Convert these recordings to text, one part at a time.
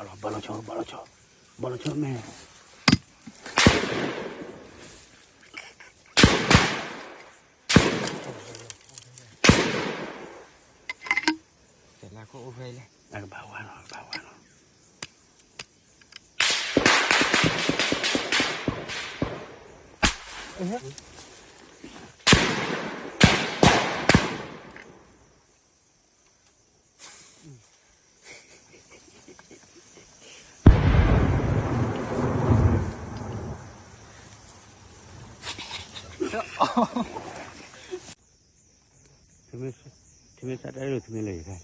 ဘၣ်လီၤဆီ, ဘၣ်လီၤဆီ, ဘၣ်လီၤဆီမ့ၢ်, အကဘၣ်ဝါလီၤ, အကဘၣ်ဝါလီၤ. ထမ့ၢ်စးတၢ်လၢထမ့ၢ်လၢယခါ,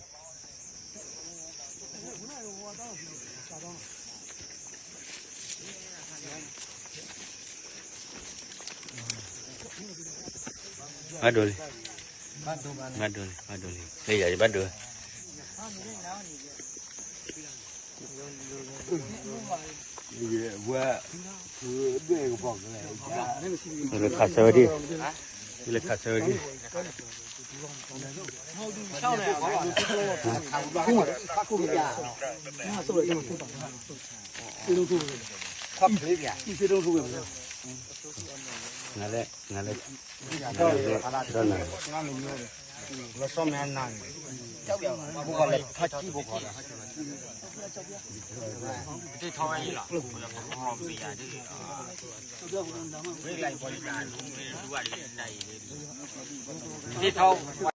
ဘၣ်ဒိလံ, ဘၣ်ဒိလံ, ဘၣ်ဒိလံ, လၢယၤယဘၣ်ဒိ လၢခးဆၢဝဲဒၣ်, လၢခးဆၢဝဲဒၣ်, နလဲၤ, နလဲၤ, ဒီးန လၢစီမ့ၢ်နၤန့ၣ်, ဘိကီးလဲၤထီၣ်ကံၣ်ဘိကီးဒီး, ထီၣ်ဝဲအံၤလီၤ, ထီၣ်